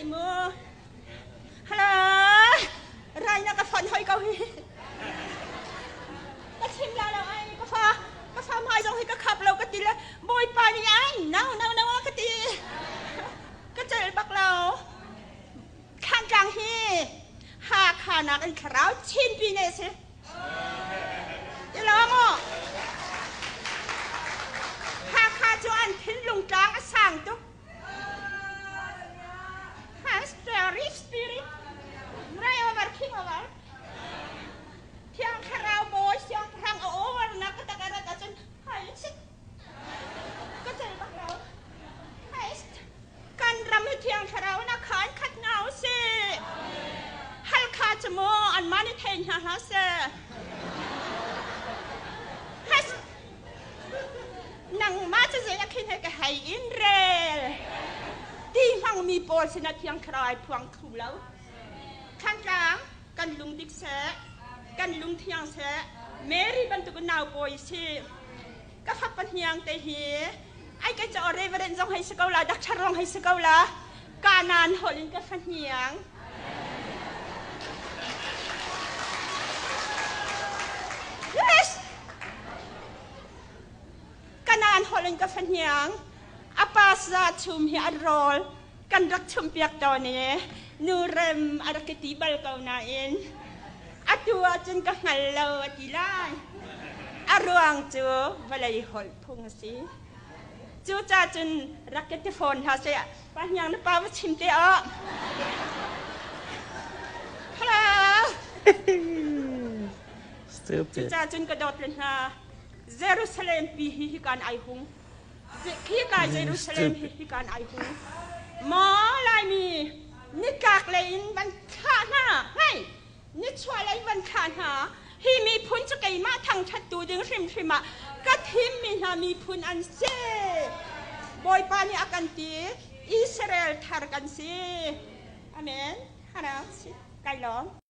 Hello, ເຮົາກະຟັນເຮົາກະ ກະທິມລາວລາວ ອາຍກະຟ້າ ກະຟ້າມາ ຈອງໃຫ້ກະຂັບເລົາກະຕິລະ ໂບຍປານີ້ ອາຍ ນາວ ນາວ ນາວ ກະຕິ ກະເຈີບັກລາວ ຄັນຈັງຮີ ຫາຄານາກອັນຄະລາວ ຊິນປີເນຊິ ອີຫຼາໂມ ຫາຄາຈູອັນທິນລຸງຕາງອະສັງຕຸ Has the rich spirit, revival, king of all. ທຽງຄະລາວໂມຍ ສຽງພລັງ ໂອເວີນະກະຕະກະຣະກະຈຸນ ໄຮຊິ ກະເຈີບັກລາວ ໄຮຊິ ກັນຣຳໃຫ້ທຽງຄະລາວນະຄານຄັດເງົາຊິ ຮັລຄາຈະໂມອັນມານິເທນຫາຮາເຊ ໄຮຊິ ນັງມາຈະເຈຍະຄິນໃຫ້ກະໄຮອິນເຣ ຕີມັງມີໂປສະນະທຽງຄະລາວພວງຄູລາວ ຄັນກາງ ກັນລຸງດິກແຊ ກັນລຸງທຽງແຊ ເມຣີບັນຕຸກນາວໂປຍຊິ ກະຟັບປະຮຽງເຕເຮ ໄອກະຈອເຣເວເຣນ ຈອງໄຮສະເກົາລາ ດັກຊະຣອງໄຮສະເກົາລາ ການານໂຮລິນກະຟັນຮຽງ Yes! ການານໂຮລິນກະຟັນຮຽງ ອາປາສາຊຸມເຮອາໂຣລ ກັນດັກຊຸມປຽກຕອນເນ ນູເຣມອາຣະກະຕິບາລກາວນາເອນ ອາຕູອາຈຸນກະຫາລາວອາຕິລາຍ ອາຣວງຈູວະໄລໂຮລພຸງສີ ຈູຈາຈຸນ ຣັກເກັດເຕຟອນທາເຊຍ ປາຮຽງນະປາວະຊິມເຕອອ ພະລາ Stupid. ຈູຈາຈຸນກະດອດເປັນຫາ ເຢຣູຊາເລັມປີຮີຮີການໄອຫຸງ ຄີກາເຢຣູຊາເລັມຮີຮີການໄອຫຸງ ມາລາຍມີ ນິກາກເລອິນວັນທານາ ໄຮ ນິຊວາໄລວັນທານາ ຮີມີພຸນຈະໄກມາທັງທັດຕູດຶງຮິມຣິມະ ກະທິມມີນາມີພຸນອັນເຊ ໂບຍປານີອາກັນຕີ ອິສຣາເອລທາຣະກັນຊີ ອາເມນ ຮານາຊິ ໄກລອງ